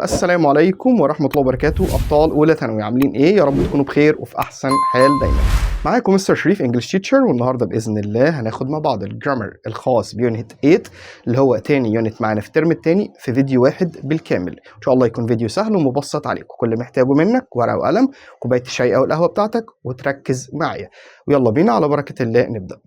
السلام عليكم ورحمة الله وبركاته. أبطال أولى ثانوي عاملين إيه؟ يا رب تكونوا بخير وفي أحسن حال دايما. معاكم مستر شريف English teacher، والنهارده بإذن الله هناخد مع بعض ال grammar الخاص ب unit 8 اللي هو تاني unit معانا في الترم التاني في فيديو واحد بالكامل. إن شاء الله يكون فيديو سهل ومبسط عليكم. كل اللي محتاجه منك ورقة وقلم، كوباية الشاي أو القهوة بتاعتك، وتركز معايا. ويلا بينا على بركة الله نبدأ.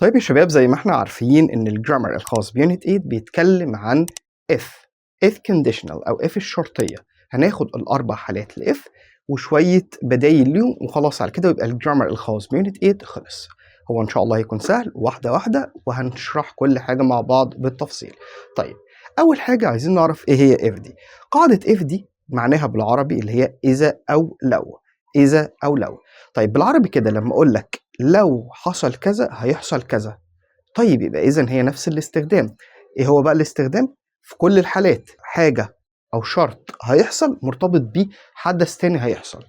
طيب يا شباب، زي ما احنا عارفين ان ال grammar الخاص ب unit 8 بيتكلم عن if، if conditional او if الشرطية. هناخد الاربع حالات ل if وشوية بدايل ليهم وخلاص على كده، ويبقى ال grammar الخاص ب unit 8 خلص. هو ان شاء الله هيكون سهل واحدة واحدة، وهنشرح كل حاجة مع بعض بالتفصيل. طيب اول حاجة عايزين نعرف ايه هي if دي. قاعدة if دي معناها بالعربي اللي هي اذا او لو، اذا او لو. طيب بالعربي كده لما اقول لك لو حصل كذا هيحصل كذا، طيب يبقى اذا هي نفس الاستخدام. ايه هو بقى الاستخدام؟ في كل الحالات حاجة او شرط هيحصل مرتبط بيه حدث تاني هيحصل،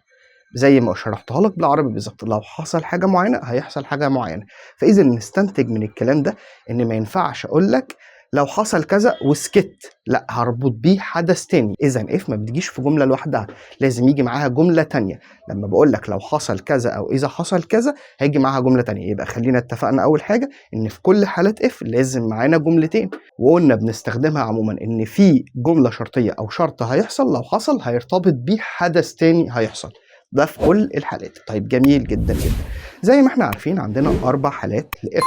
زي ما شرحتها لك بالعربي بالظبط. لو حصل حاجة معينة هيحصل حاجة معينة. فاذا نستنتج من الكلام ده ان ما ينفعش اقول لك لو حصل كذا وسكت، لا، هربط بيه حدث تاني. اذا if ما بتجيش في جملة لوحدها، لازم يجي معاها جملة تانية. لما بقول لك لو حصل كذا او اذا حصل كذا هيجي معاها جملة تانية. يبقى خلينا اتفقنا اول حاجة ان في كل حالات if لازم معانا جملتين، وقلنا بنستخدمها عموما ان في جملة شرطية او شرط هيحصل، لو حصل هيرتبط بيه حدث تاني هيحصل. ده في كل الحالات. طيب جميل جدا جدا. زي ما احنا عارفين عندنا اربع حالات ل if،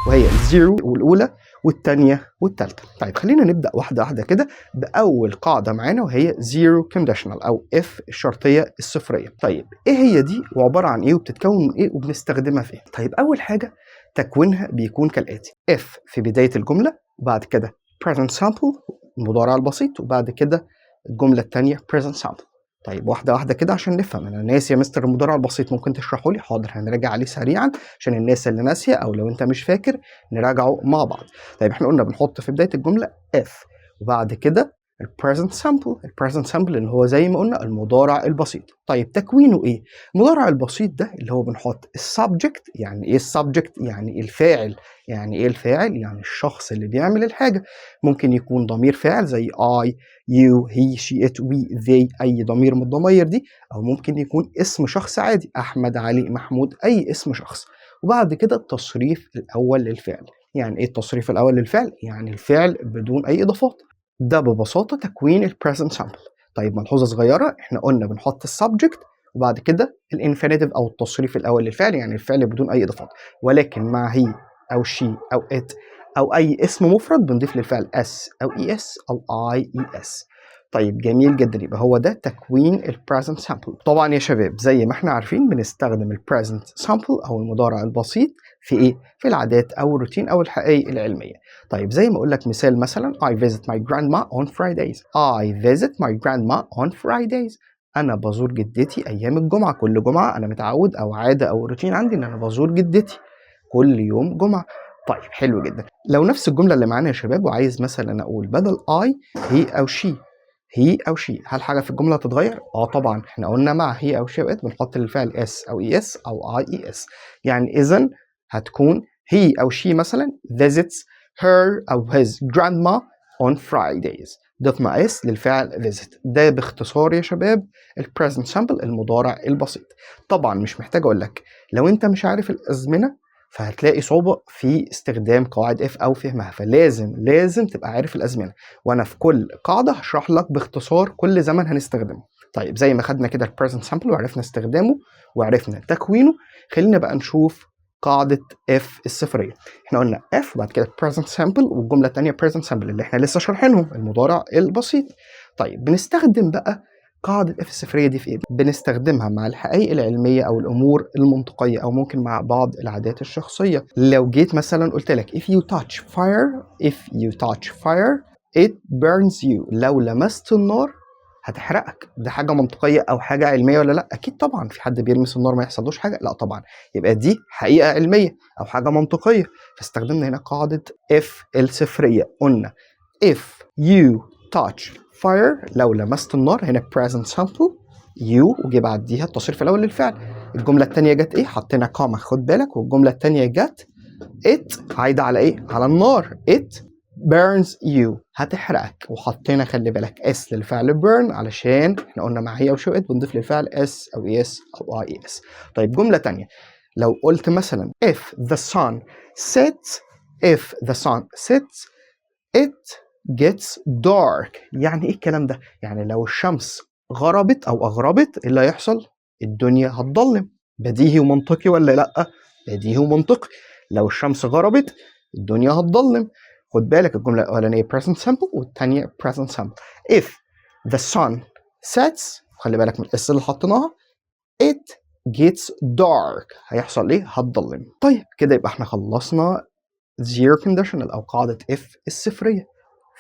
وهي ال zero والاولى والثانية والثالثة. طيب خلينا نبدا واحدة واحدة كده باول قاعدة معانا، وهي zero conditional او if الشرطية الصفريه. طيب ايه هي دي وعبارة عن ايه وبتتكون من ايه وبنستخدمها في ايه؟ طيب اول حاجة تكوينها بيكون كالاتي: if في بداية الجملة، وبعد كده present simple المضارع البسيط، وبعد كده الجملة الثانية present simple. طيب واحدة واحدة كده عشان نفهم. أنا ناسي يا مستر المضارع البسيط، ممكن تشرحه لي؟ حاضر، هنراجع عليه سريعا عشان الناس اللي ناسية أو لو أنت مش فاكر نراجعه مع بعض. طيب احنا قلنا بنحط في بداية الجملة if، وبعد كده ال present simple. ال present simple اللي هو زي ما قلنا المضارع البسيط. طيب تكوينه ايه؟ المضارع البسيط ده اللي هو بنحط ال subject. يعني ايه ال subject؟ يعني الفاعل. يعني ايه الفاعل؟ يعني الشخص اللي بيعمل الحاجة. ممكن يكون ضمير فاعل زي I، you، he، she، it، we، they، أي ضمير من الضماير دي، أو ممكن يكون اسم شخص عادي، أحمد، علي، محمود، أي اسم شخص. وبعد كده التصريف الأول للفعل. يعني ايه التصريف الأول للفعل؟ يعني الفعل بدون أي إضافات. ده ببساطة تكوين ال present simple. طيب ملحوظة صغيرة، احنا قلنا بنحط ال subject وبعد كده ال infinitive أو التصريف الأول للفعل، يعني الفعل بدون أي إضافات. ولكن مع he أو she أو it أو أي اسم مفرد بنضيف للفعل s أو es أو ies. طيب جميل جدا، يبقى هو ده تكوين ال present simple. طبعا يا شباب زي ما احنا عارفين بنستخدم ال present simple او المضارع البسيط في ايه؟ في العادات او الروتين او الحقائق العلمية. طيب زي ما اقول لك مثال، مثلا I visit my grandma on Fridays. I visit my grandma on Fridays. انا بزور جدتي ايام الجمعة. كل جمعه انا متعود او عادة او روتين عندي ان انا بزور جدتي كل يوم جمعه. طيب حلو جدا. لو نفس الجملة اللي معانا يا شباب وعايز مثلا اقول بدل I he او she، he او she، هل حاجة في الجملة هتتغير؟ اه طبعا، احنا قلنا مع he او she او it بنحط للفعل s او es او ies. يعني اذا هتكون he او she مثلا visits her او his grandma on Fridays، ضفنا s للفعل visit. ده باختصار يا شباب ال present simple المضارع البسيط. طبعا مش محتاج اقول لك لو انت مش عارف الازمنة فهتلاقي صعوبة في استخدام قواعد if أو فهمها، فلازم لازم تبقى عارف الأزمنة، وأنا في كل قاعدة هشرح لك باختصار كل زمن هنستخدمه. طيب زي ما خدنا كده ال present simple وعرفنا استخدامه وعرفنا تكوينه، خلينا بقى نشوف قاعدة if الصفرية. احنا قلنا if وبعد كده present simple والجملة الثانية present simple اللي احنا لسه شارحينهم المضارع البسيط. طيب بنستخدم بقى قاعدة if الصفرية دي في ايه؟ بنستخدمها مع الحقائق العلمية أو الأمور المنطقية، أو ممكن مع بعض العادات الشخصية. لو جيت مثلا قلت لك if you touch fire، if you touch fire it burns you، لو لمست النار هتحرقك. ده حاجة منطقية أو حاجة علمية ولا لأ؟ أكيد طبعا. في حد بيلمس النار ما يحصلوش حاجة؟ لأ طبعا. يبقى دي حقيقة علمية أو حاجة منطقية. فاستخدمنا هنا قاعدة if الصفرية، قلنا if you touch fire لو لمست النار، هنا present simple you وجي بعديها التصريف الأول للفعل. الجملة التانية جت إيه؟ حطينا comma خد بالك، والجملة التانية جت it عايدة على ايه؟ على النار. it burns you، هتحرقك. وحطينا خلي بالك s للفعل burn، علشان احنا قلنا مع he او she it بنضيف للفعل s او es او ies. طيب جملة تانية، لو قلت مثلا if the sun sets، if the sun sets it gets dark. يعني ايه الكلام ده؟ يعني لو الشمس غربت او اغربت، ايه اللي هيحصل؟ الدنيا هتضلم. بديهي ومنطقي ولا لا؟ بديهي ومنطقي. لو الشمس غربت الدنيا هتضلم. خد بالك، الجملة الأولانية present simple والثانية present simple. if the sun sets، خلي بالك من ال s اللي حطيناها، it gets dark، هيحصل ايه؟ هتضلم. طيب كده يبقى احنا خلصنا zero conditional او قاعدة if الصفرية.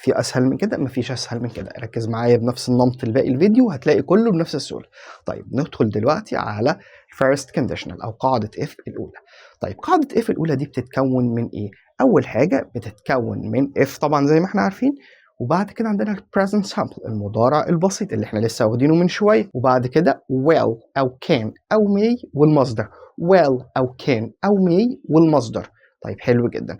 في اسهل من كده؟ مفيش اسهل من كده. ركز معايا بنفس النمط لباقي الفيديو، هتلاقي كله بنفس السهوله. طيب ندخل دلوقتي على first conditional او قاعدة if الاولى. طيب قاعدة if الاولى دي بتتكون من ايه؟ اول حاجة بتتكون من if طبعا زي ما احنا عارفين، وبعد كده عندنا ال present simple المضارع البسيط اللي احنا لسه واخدينه من شويه، وبعد كده will او can او may والمصدر. will او can او may والمصدر. طيب حلو جدا.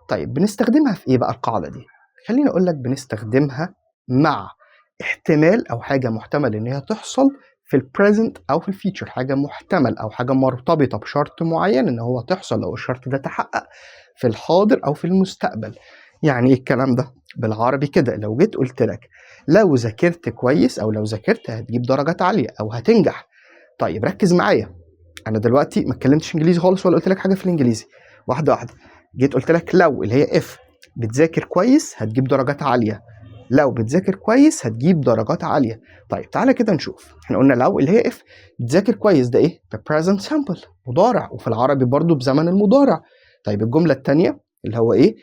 طيب بنستخدمها في ايه بقى القاعدة دي؟ خليني اقول لك، بنستخدمها مع احتمال او حاجة محتمل ان هي تحصل في ال present او في ال future، حاجة محتمل او حاجة مرتبطة بشرط معين ان هو تحصل لو الشرط ده تحقق في الحاضر او في المستقبل. يعني ايه الكلام ده بالعربي كده؟ لو جيت قلت لك لو ذاكرت كويس او لو ذاكرت هتجيب درجات عالية او هتنجح. طيب ركز معايا، انا دلوقتي ما اتكلمتش انجليزي خالص ولا قلت لك حاجة في الانجليزي. واحدة واحده، جيت قلت لك لو، اللي هي if، بتذاكر كويس هتجيب درجات عاليه. لو بتذاكر كويس هتجيب درجات عاليه. طيب تعالى كده نشوف، احنا قلنا لو اللي هي if، بتذاكر كويس ده ايه؟ ده present simple مضارع، وفي العربي برضو بزمن المضارع. طيب الجملة الثانية اللي هو ايه؟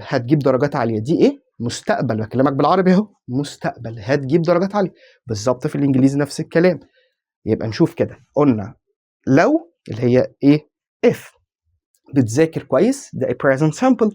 هتجيب درجات عاليه، دي ايه؟ مستقبل. بكلمك بالعربي اهو، مستقبل، هتجيب درجات عاليه. بالظبط في الانجليزي نفس الكلام. يبقى نشوف كده، قلنا لو اللي هي ايه؟ if، بتذاكر كويس ده present simple،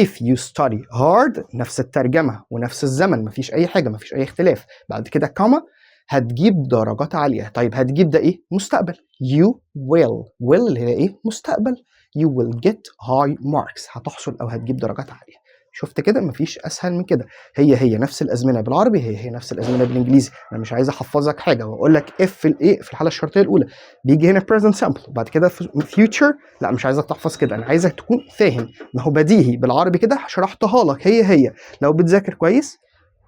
if you study hard نفس الترجمة ونفس الزمن، مفيش أي حاجة، مفيش أي اختلاف. بعد كده comma، هتجيب درجات عالية. طيب هتجيب ده إيه؟ مستقبل. you will، will اللي هي إيه؟ مستقبل. you will get high marks، هتحصل أو هتجيب درجات عالية. شفت كده؟ مفيش اسهل من كده. هي هي نفس الازمنة بالعربي، هي هي نفس الازمنة بالانجليزي. انا مش عايز احفظك حاجة واقول لك if في الايه، في الحالة الشرطية الاولى بيجي هنا present simple وبعد كده في future. لا، مش عايزك تحفظ كده، انا عايزك تكون فاهم. ما هو بديهي، بالعربي كده شرحتها لك، هي هي لو بتذاكر كويس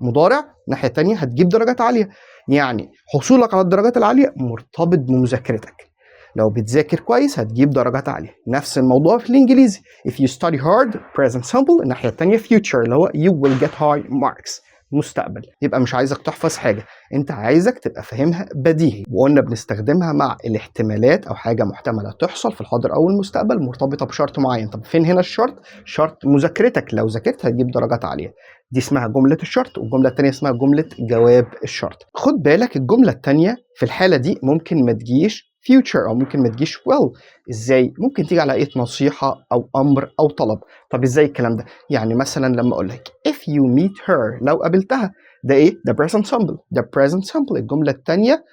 مضارع، ناحية تانية هتجيب درجات عاليه، يعني حصولك على الدرجات العالية مرتبط بمذاكرتك. لو بتذاكر كويس هتجيب درجات عالية. نفس الموضوع في الإنجليزي، if you study hard present simple، الناحية التانية future اللي هو you will get high marks مستقبل. يبقى مش عايزك تحفظ حاجة، انت عايزك تبقى فاهمها بديهي. وقلنا بنستخدمها مع الاحتمالات او حاجة محتملة تحصل في الحاضر او المستقبل مرتبطة بشرط معين. طب فين هنا الشرط؟ شرط مذاكرتك، لو ذاكرت هتجيب درجات عالية. دي اسمها جملة الشرط، والجملة التانية اسمها جملة جواب الشرط. خد بالك، الجملة التانية في الحالة دي ممكن ما تجيش future او ممكن ما تجيش will. ازاي؟ ممكن تيجي على ايه؟ نصيحة او امر او طلب. طب ازاي الكلام ده؟ يعني مثلا لما اقول لك if you meet her، لو قابلتها، ده ايه؟ ده present simple، ده present simple. الجملة التانية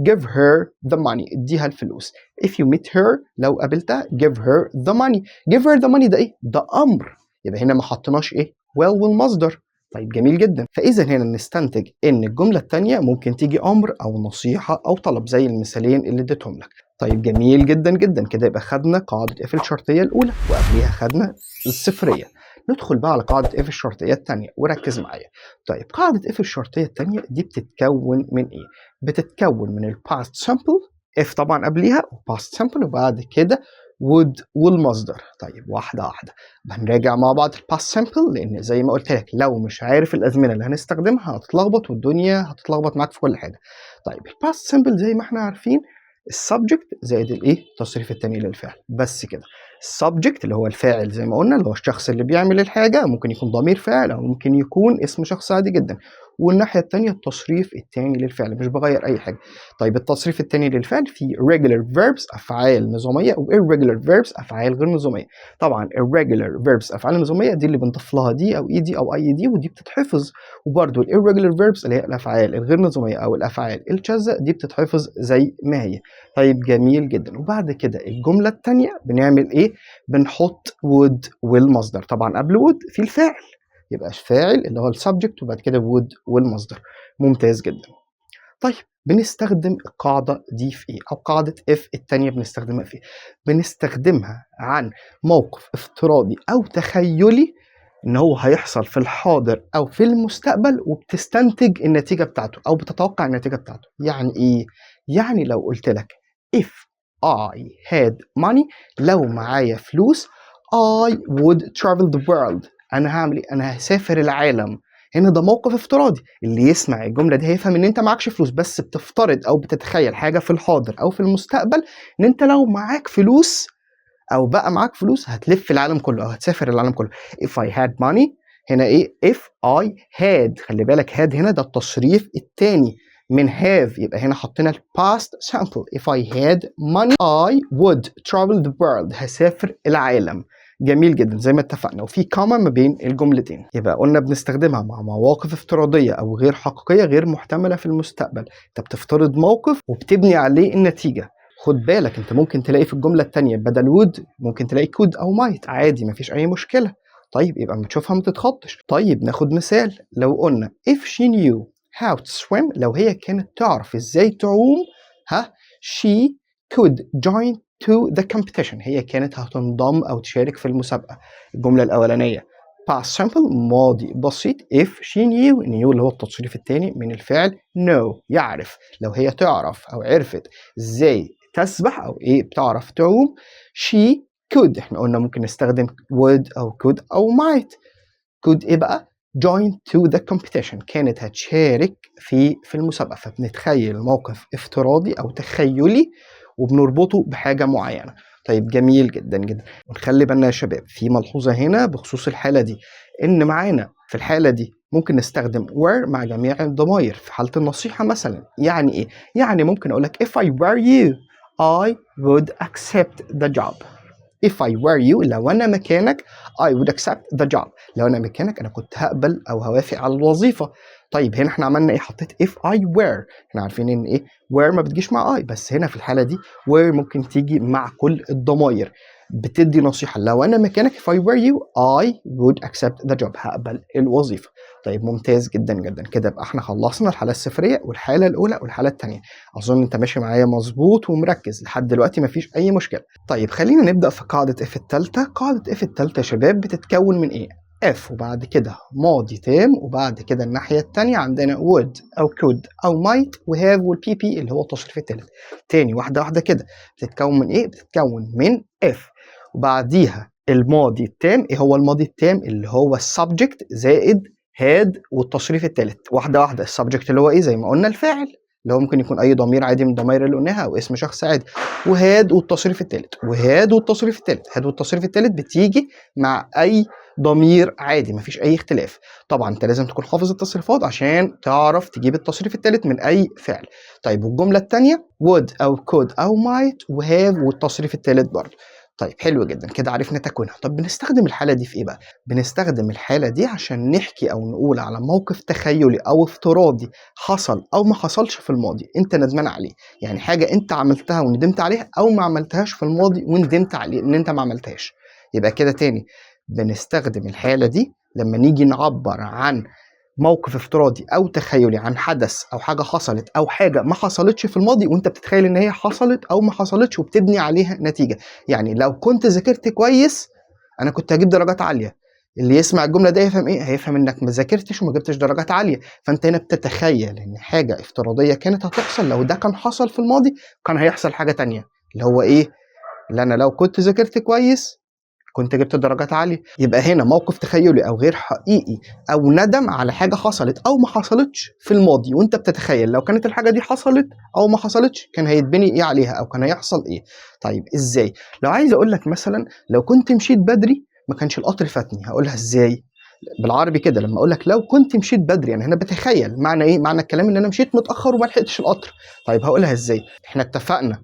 give her the money، اديها الفلوس. if you meet her، لو قابلتها، give her the money. give her the money ده ايه؟ ده امر. يبقى هنا ما حطيناش ايه؟ will والمصدر. طيب جميل جدا. فاذا هنا نستنتج ان الجملة الثانية ممكن تيجي امر او نصيحة او طلب زي المثالين اللي اديتهم لك. طيب جميل جدا جدا. كده يبقى خدنا قاعدة if الشرطية الاولى وقبليها خدنا الصفريه. ندخل بقى على قاعدة if الشرطية الثانية وركز معايا. طيب قاعدة if الشرطية الثانية دي بتتكون من ايه؟ بتتكون من ال past simple، if طبعا قبليها past simple، وبعد كده would والمصدر. طيب واحدة واحدة هنراجع مع بعض ال past simple، لأن زي ما قلت لك لو مش عارف الأزمنة اللي هنستخدمها هتتلخبط والدنيا هتتلخبط معاك في كل حاجة. طيب ال past simple زي ما احنا عارفين ال subject زائد الايه؟ التصريف الثاني للفعل، بس كده. ال subject اللي هو الفاعل زي ما قلنا، اللي هو الشخص اللي بيعمل الحاجة، ممكن يكون ضمير فاعل أو ممكن يكون اسم شخص عادي جدا. والناحية التانية التصريف الثاني للفعل، مش بغير أي حاجة. طيب التصريف الثاني للفعل في regular verbs أفعال نظامية و irregular verbs أفعال غير نظامية. طبعا irregular verbs أفعال نظامية دي اللي بنضيف لها d أو ed أو ied ودي بتتحفظ، وبرده irregular verbs اللي هي الأفعال الغير نظامية أو الأفعال الشاذة دي بتتحفظ زي ما هي. طيب جميل جدا. وبعد كده الجملة الثانية بنعمل إيه؟ ايه؟ بنحط would والمصدر. طبعا قبل would في الفاعل، يبقى الفاعل اللي هو ال subject وبعد كده would والمصدر. ممتاز جدا. طيب بنستخدم القاعدة دي في ايه؟ او قاعدة if التانية بنستخدمها في ايه؟ بنستخدمها عن موقف افتراضي او تخيلي ان هو هيحصل في الحاضر او في المستقبل، وبتستنتج النتيجة بتاعته او بتتوقع النتيجة بتاعته. يعني ايه؟ يعني لو قلت لك if I had money، لو معايا فلوس، I would travel the world، انا هعمل ايه؟ انا هسافر العالم. هنا ده موقف افتراضي، اللي يسمع الجملة دي هيفهم ان انت معكش فلوس، بس بتفترض او بتتخيل حاجة في الحاضر او في المستقبل ان انت لو معاك فلوس او بقى معاك فلوس هتلف العالم كله او هتسافر العالم كله. if I had money، هنا ايه؟ if I had، خلي بالك had هنا ده التصريف الثاني من have، يبقى هنا حطينا ال past simple. if I had money I would travel the world، هسافر العالم. جميل جدا، زي ما اتفقنا، وفي comma ما بين الجملتين. يبقى قلنا بنستخدمها مع مواقف افتراضية أو غير حقيقية غير محتملة في المستقبل. انت بتفترض موقف وبتبني عليه النتيجة. خد بالك، انت ممكن تلاقي في الجملة التانية بدل would ممكن تلاقي could أو might، عادي، مفيش أي مشكلة. طيب يبقى ما تشوفها ما تتخضش. طيب ناخد مثال، لو قلنا if she knew how to swim، لو هي كانت تعرف ازاي تعوم، ها، she could join to the competition، هي كانت هتنضم أو تشارك في المسابقة. الجملة الأولانية past simple، ماضي بسيط، if she knew، knew اللي هو التصريف الثاني من الفعل know، يعرف. لو هي تعرف أو عرفت ازاي تسبح أو إيه بتعرف تعوم، she could، احنا قلنا ممكن نستخدم would أو could أو might، could إيه بقى؟ join to the competition، كانت هتشارك في المسابقة. فبنتخيل موقف افتراضي أو تخيلي وبنربطه بحاجة معينة. طيب جميل جدا جدا. ونخلي بالنا يا شباب، في ملحوظة هنا بخصوص الحالة دي، إن معانا في الحالة دي ممكن نستخدم were مع جميع الضمائر في حالة النصيحة مثلا. يعني إيه؟ يعني ممكن أقول لك if I were you I would accept the job. if I were you، لو أنا مكانك، I would accept the job، لو أنا مكانك أنا كنت هقبل أو هوافق على الوظيفة. طيب هنا احنا عملنا ايه؟ حطيت if I were. احنا عارفين ان ايه؟ were ما بتجيش مع I، بس هنا في الحالة دي were ممكن تيجي مع كل الضمائر. بتدي نصيحة، لو أنا مكانك، if I were you I would accept the job، هقبل الوظيفة. طيب ممتاز جدا جدا. كده يبقى احنا خلصنا الحالة الصفرية والحالة الأولى والحالة الثانية. أظن أنت ماشي معايا مظبوط ومركز لحد دلوقتي، مفيش أي مشكلة. طيب خلينا نبدأ في قاعدة if الثالثة. قاعدة if الثالثة يا شباب بتتكون من إيه؟ if وبعد كده ماضي تام، وبعد كده الناحية التانية عندنا would أو could أو might و have وال PP اللي هو التصريف الثالث. تاني، واحدة واحدة كده، بتتكون من إيه؟ بتتكون من if وبعديها الماضي التام. إيه هو الماضي التام؟ اللي هو ال subject زائد had والتصريف الثالث. واحدة واحدة، ال subject اللي هو إيه؟ زي ما قلنا الفاعل، اللي هو ممكن يكون أي ضمير عادي من الضمائر اللي قلناها أو اسم شخص عادي، و had والتصريف الثالث، و had والتصريف الثالث. had والتصريف الثالث بتيجي مع أي ضمير عادي، مفيش اي اختلاف. طبعا انت لازم تكون حافظ التصريفات عشان تعرف تجيب التصريف الثالث من اي فعل. طيب والجملة الثانية would او could او might و have والتصريف الثالث برضه. طيب حلو جدا، كده عرفنا تكوينها. طب بنستخدم الحالة دي في ايه بقى؟ بنستخدم الحالة دي عشان نحكي او نقول على موقف تخيلي او افتراضي حصل او ما حصلش في الماضي انت ندمان عليه. يعني حاجة انت عملتها وندمت عليها، او ما عملتهاش في الماضي وندمت عليه ان انت ما عملتهاش. يبقى كده تاني، بنستخدم الحالة دي لما نيجي نعبر عن موقف افتراضي او تخيلي، عن حدث او حاجة حصلت او حاجة ما حصلتش في الماضي، وانت بتتخيل ان هي حصلت او ما حصلتش وبتبني عليها نتيجه. يعني لو كنت ذاكرت كويس انا كنت هجيب درجات عاليه. اللي يسمع الجملة ده يفهم ايه؟ هيفهم انك ما ذاكرتش وما جبتش درجات عاليه. فانت هنا بتتخيل ان حاجة افتراضية كانت هتحصل، لو ده كان حصل في الماضي كان هيحصل حاجة تانية، اللي هو ايه؟ اللي انا لو كنت ذاكرت كويس كنت جبت درجات عالية. يبقى هنا موقف تخيلي أو غير حقيقي أو ندم على حاجة حصلت أو ما حصلتش في الماضي، وأنت بتتخيل لو كانت الحاجة دي حصلت أو ما حصلتش كان هيتبني إيه عليها أو كان هيحصل إيه. طيب إزاي؟ لو عايز أقول لك مثلا لو كنت مشيت بدري ما كانش القطر فاتني، هقولها إزاي؟ بالعربي كده، لما اقول لك لو كنت مشيت بدري، يعني هنا بتخيل، معنى ايه؟ معنى الكلام ان انا مشيت متاخر وما لحقتش القطر. طيب هقولها ازاي؟ احنا اتفقنا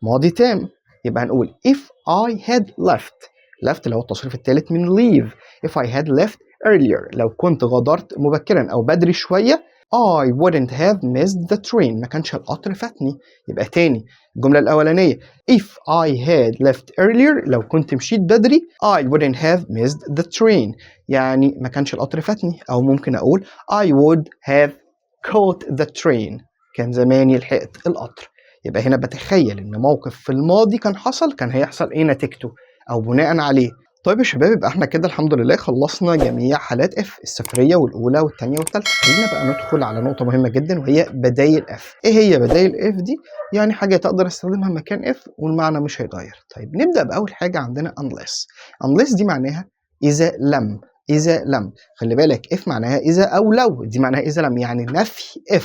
ماضي تام، يبقى هنقول if I had left، left اللي هو التصريف الثالث من leave، if I had left earlier، لو كنت غادرت مبكرا او بدري شويه، I wouldn't have missed the train، ما كانش القطر فاتني. يبقى تاني الجملة الأولانية if I had left earlier، لو كنت مشيت بدري، I wouldn't have missed the train، يعني ما كانش القطر فاتني. أو ممكن أقول I would have caught the train، كان زماني لحقت القطر. يبقى هنا بتخيل إن موقف في الماضي كان حصل، كان هيحصل إيه نتيجته أو بناء عليه. طيب يا شباب، يبقى احنا كده الحمد لله خلصنا جميع حالات if، الصفريه والاولى والثانية والثالثه. خلينا بقى ندخل على نقطة مهمة جدا وهي بدايل if. ايه هي بدايل if دي؟ يعني حاجة تقدر استخدمها مكان if والمعنى مش هيتغير. طيب، نبدا باول حاجة عندنا unless. unless دي معناها اذا لم. اذا لم، خلي بالك، if معناها اذا او لو، دي معناها اذا لم، يعني نفي if.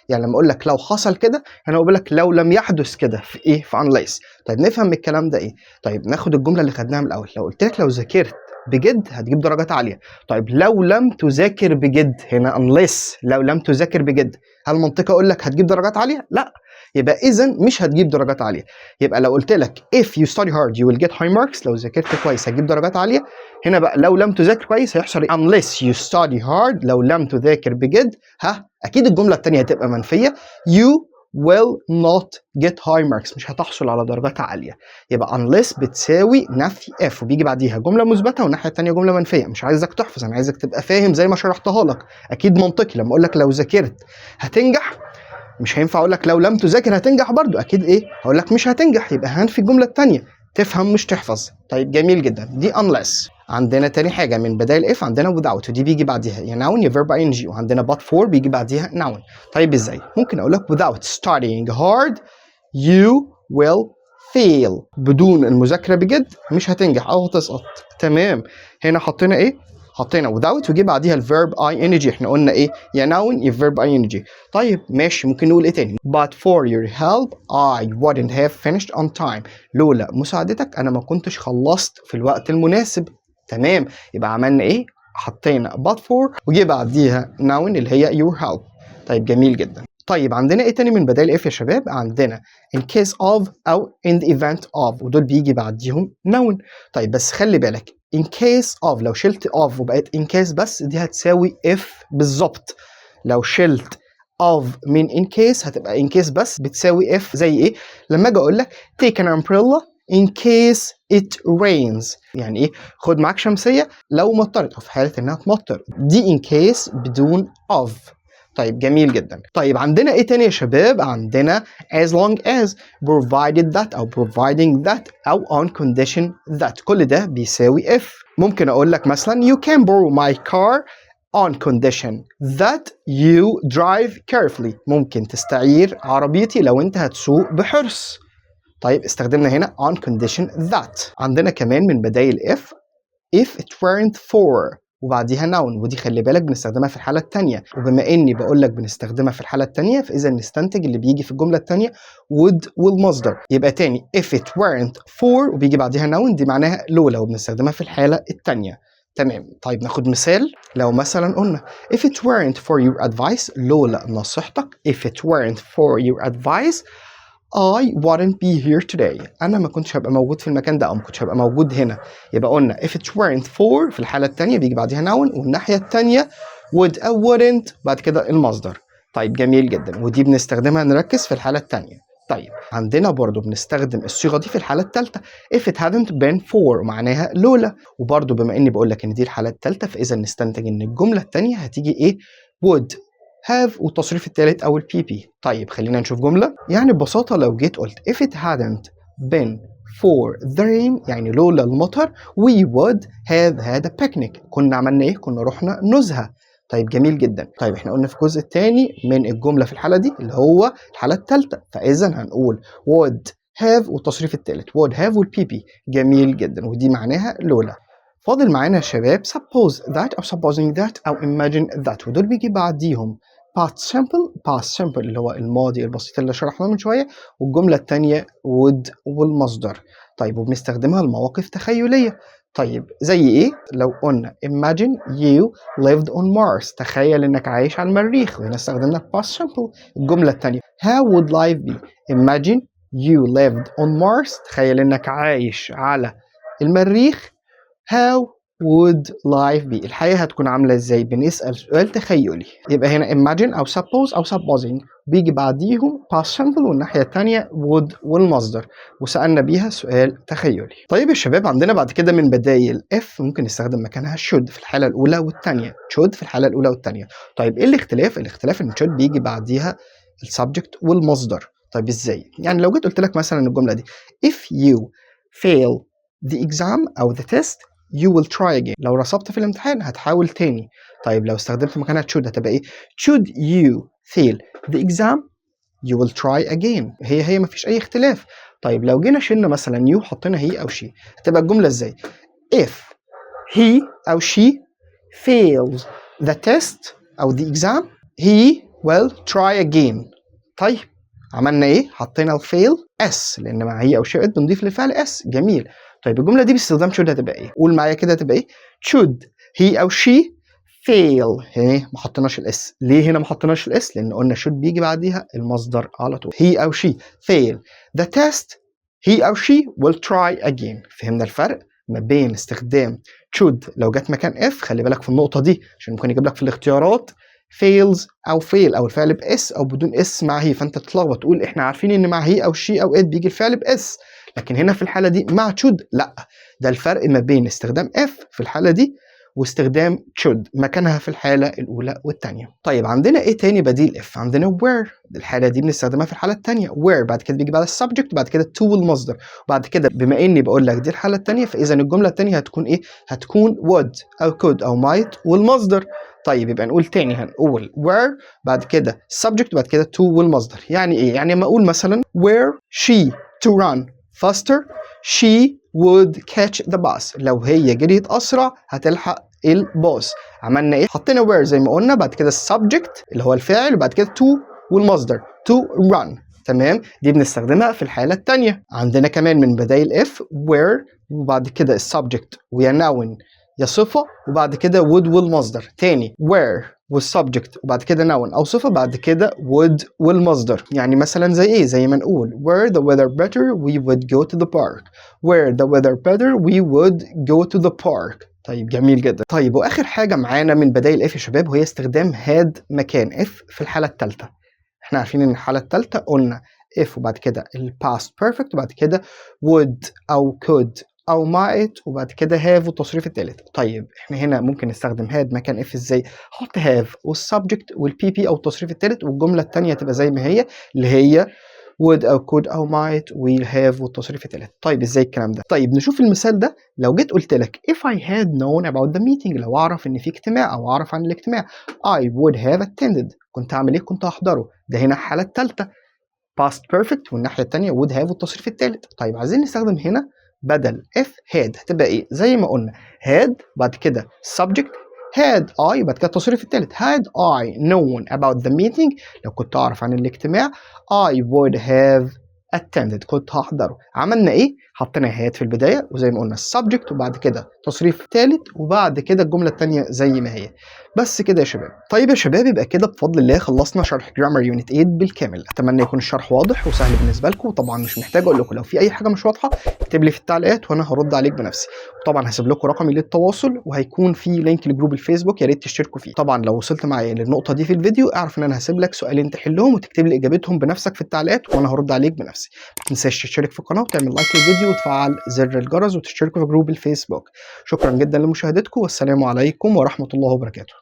يعني لما اقول لك لو حصل كده، انا بقول لك لو لم يحدث كده في ايه؟ في unless. طيب، نفهم من الكلام ده ايه؟ طيب، ناخد الجملة اللي خدناها من الاول. لو قلت لك لو ذاكرت بجد هتجيب درجات عاليه، طيب لو لم تذاكر بجد، هنا unless، لو لم تذاكر بجد، هل منطقي اقول لك هتجيب درجات عاليه؟ لا، يبقى اذا مش هتجيب درجات عاليه. يبقى لو قلت لك if you study hard you will get high marks، لو ذاكرت كويس هتجيب درجات عاليه، هنا بقى لو لم تذاكر كويس هيحصل إيه؟ unless you study hard، لو لم تذاكر بجد، ها، اكيد الجملة الثانية هتبقى منفيه، you will not get high marks، مش هتحصل على درجات عاليه. يبقى unless بتساوي نفي if، وبيجي بعديها جملة مثبتة والناحية الثانية جملة منفيه. مش عايزك تحفظ، انا عايزك تبقى فاهم زي ما شرحتها لك. اكيد منطقي لما اقول لك لو ذاكرت هتنجح، مش هينفع اقول لك لو لم تذاكر هتنجح برضو، اكيد ايه؟ هقول لك مش هتنجح، يبقى هنفي الجملة الثانيه. تفهم مش تحفظ. طيب، جميل جدا، دي unless. عندنا تاني حاجة من بدائل if عندنا without، ودي بيجي بعديها يا noun يا verb ing، وعندنا but for بيجي بعديها noun. طيب ازاي؟ ممكن اقول لك without studying hard you will fail، بدون المذاكرة بجد مش هتنجح او هتسقط. تمام، هنا حطينا ايه؟ حطينا without وجي بعديها ال verb ing. احنا قلنا ايه؟ يا noun يا verb ing. طيب ماشي، ممكن نقول ايه تاني؟ but for your help I wouldn't have finished on time، لولا مساعدتك انا ما كنتش خلصت في الوقت المناسب. تمام، يبقى عملنا ايه؟ حطينا but for وجي بعديها noun اللي هي your help. طيب، جميل جدا. طيب، عندنا ايه تاني من بدائل if يا شباب؟ عندنا in case of او in the event of، ودول بيجي بعديهم noun. طيب، بس خلي بالك، in case of لو شلت of وبقت in case بس، دي هتساوي if بالظبط. لو شلت of من in case هتبقى in case بس، بتساوي if. زي ايه؟ لما اجي اقول لك take an umbrella in case it rains، يعني ايه؟ خد معاك شمسية لو مطرت او في حالة انها تمطر. دي in case بدون of. طيب، جميل جدا. طيب، عندنا ايه تاني يا شباب؟ عندنا as long as، provided that او providing that او on condition that، كل ده بيساوي if. ممكن اقول لك مثلا you can borrow my car on condition that you drive carefully، ممكن تستعير عربيتي لو انت هتسوق بحرص. طيب، استخدمنا هنا on condition that. عندنا كمان من بدايل if if it weren't for وبعديها noun، ودي خلي بالك بنستخدمها في الحالة الثانية. وبما اني بقول لك بنستخدمها في الحالة الثانية، فاذا نستنتج اللي بيجي في الجملة الثانية would والمصدر. يبقى تاني if it weren't for وبيجي بعديها noun، دي معناها لولا، وبنستخدمها في الحالة الثانية. تمام. طيب، ناخد مثال. لو مثلا قلنا if it weren't for your advice، لولا نصيحتك، if it weren't for your advice I wouldn't be here today، أنا ما كنتش هبقى موجود في المكان ده أو ما كنتش هبقى موجود هنا. يبقى قلنا if it weren't for في الحالة الثانية بيجي بعديها noun، والناحية الثانية would أو wouldn't بعد كده المصدر. طيب، جميل جدا، ودي بنستخدمها، نركز، في الحالة الثانية. طيب، عندنا برضو بنستخدم الصيغة دي في الحالة الثالثة، if it hadn't been for معناها لولا. وبرضو بما اني بقول لك ان دي الحالة الثالثة، فاذا نستنتج ان الجملة الثانية هتيجي ايه؟ would have والتصريف الثالث او ال PP. طيب، خلينا نشوف جملة. يعني ببساطة لو جيت قلت if it hadn't been for the rain، يعني لولا المطر، we would have had a picnic، كنا عملنا ايه؟ كنا رحنا نزهة. طيب، جميل جدا. طيب، احنا قلنا في الجزء الثاني من الجملة في الحالة دي اللي هو الحالة الثالثة، فإذا هنقول would have والتصريف الثالث، would have وال PP. جميل جدا، ودي معناها لولا. فاضل معانا يا شباب suppose that أو supposing that أو imagine that، ودول بيجي بعديهم past simple. past simple اللي هو الماضي البسيط اللي شرحناه من شوية، والجملة الثانية would والمصدر. طيب، وبنستخدمها لمواقف تخيلية. طيب، زي ايه؟ لو قلنا imagine you lived on Mars، تخيل انك عايش على المريخ، وهنا استخدمنا past simple. الجملة الثانية how would life be؟ imagine you lived on Mars، تخيل انك عايش على المريخ، how would life be؟ الحياة هتكون عاملة ازاي؟ بنسأل سؤال تخيلي، يبقى هنا imagine أو suppose أو supposing، بيجي بعديهم past simple، والناحية التانية would والمصدر، وسألنا بيها سؤال تخيلي. طيب يا شباب، عندنا بعد كده من بدايل if ممكن نستخدم مكانها should في الحالة الأولى والثانية. should في الحالة الأولى والثانية. طيب إيه الاختلاف؟ الاختلاف إن should بيجي بعديها ال subject والمصدر. طيب ازاي؟ يعني لو جيت قلت لك مثلا الجملة دي: if you fail the exam أو the test you will try again. لو رسبت في الامتحان هتحاول تاني. طيب لو استخدمت مكانها should هتبقى ايه؟ should you fail the exam you will try again. هي هي، مفيش اي اختلاف. طيب لو جينا شلنا مثلا you، حطينا he او she، هتبقى الجملة ازاي؟ if he او she fails the test او the exam he will try again. طيب عملنا ايه؟ حطينا ال fail s، لان مع he او she بنضيف للفعل s. جميل. طيب الجملة دي باستخدام should هتبقى ايه؟ قول معايا كده، هتبقى ايه؟ should he او she fail. هنا ما حطيناش ال s. ليه هنا ما حطيناش ال s؟ لان قلنا should بيجي بعديها المصدر على طول. he او she fail the test he او she will try again. فهمنا الفرق ما بين استخدام should لو جت مكان if؟ خلي بالك في النقطة دي، عشان ممكن يجيب لك في الاختيارات fails او fail او الفعل ب s او بدون s مع he، فانت تتلخبط تقول احنا عارفين ان مع he او she او it بيجي الفعل ب s، لكن هنا في الحالة دي مع should لا. ده الفرق ما بين استخدام if في الحالة دي واستخدام should مكانها في الحالة الأولى والثانية. طيب عندنا إيه تاني بديل if؟ عندنا were. الحالة دي بنستخدمها في الحالة الثانية. were بعد كده بيجي بعد ال subject، بعد كده to المصدر، وبعد كده بما إني بقول لك دي الحالة الثانية، فإذا الجملة الثانية هتكون إيه؟ هتكون would أو could أو might والمصدر. طيب يبقى نقول تاني، هنقول were بعد كده subject بعد كده to والمصدر. يعني ايه؟ يعني لما اقول مثلا were she to run faster she would catch the bus. لو هي جريت اسرع هتلحق الباص. عملنا ايه؟ حطينا were زي ما قلنا، بعد كده subject اللي هو الفاعل، وبعد كده to والمصدر to run. تمام، دي بنستخدمها في الحالة الثانية. عندنا كمان من بدايل if were وبعد كده ال subject ويا noun يا صفة، وبعد كده would والمصدر. تاني، were وال subject وبعد كده noun أو صفة، بعد كده would والمصدر. يعني مثلا زي إيه؟ زي ما نقول were the weather better we would go to the park. were the weather better we would go to the park. طيب جميل جدا. طيب واخر حاجة معانا من بدايل if يا شباب وهي استخدام had مكان if في الحالة الثالثه. احنا عارفين ان الحالة الثالثة قلنا if وبعد كده ال past perfect وبعد كده would او could او might وبعد كده have والتصريف الثالث. طيب احنا هنا ممكن نستخدم had مكان if ازاي؟ حط have وال subject وال pp او التصريف الثالث، والجملة الثانية تبقى زي ما هي، اللي هي would او could او might وال have والتصريف الثالث. طيب ازاي الكلام ده؟ طيب نشوف المثال ده. لو جيت قلت لك if I had known about the meeting، لو اعرف ان في اجتماع او اعرف عن الاجتماع، I would have attended. كنت هعمل ايه؟ كنت هحضره. ده هنا الحالة الثالثة past perfect، والناحية الثانية would have والتصريف الثالث. طيب عايزين نستخدم هنا بدل if had، هتبقى ايه؟ زي ما قلنا had بعد كده subject، had I بعد كده التصريف الثالث. had I known about the meeting، لو كنت اعرف عن الاجتماع، I would have attended، كنت هحضره. عملنا ايه؟ حطينا had في البداية وزي ما قلنا ال subject وبعد كده تصريف ثالث وبعد كده الجملة الثانية زي ما هي. بس كده يا شباب. طيب يا شباب، يبقى كده بفضل الله خلصنا شرح grammar unit 8 بالكامل. اتمنى يكون الشرح واضح وسهل بالنسبة لكم، وطبعا مش محتاج اقول لكم لو في اي حاجة مش واضحة اكتب لي في التعليقات وانا هرد عليك بنفسي. وطبعا هسيب لكم رقمي للتواصل وهيكون في link ل group الفيسبوك، يا ريت تشتركوا فيه. طبعا لو وصلت معايا للنقطة دي في الفيديو اعرف ان انا هسيب لك سؤالين تحلهم وتكتب لي اجابتهم بنفسك في التعليقات وانا هرد عليك بنفسي. ما تنساش تشترك في القناة وتعمل like للفيديو وتفعل زر الجرس وتشتركوا في group الفيسبوك. شكرا جدا لمشاهدتكم، والسلام عليكم ورحمة الله وبركاته.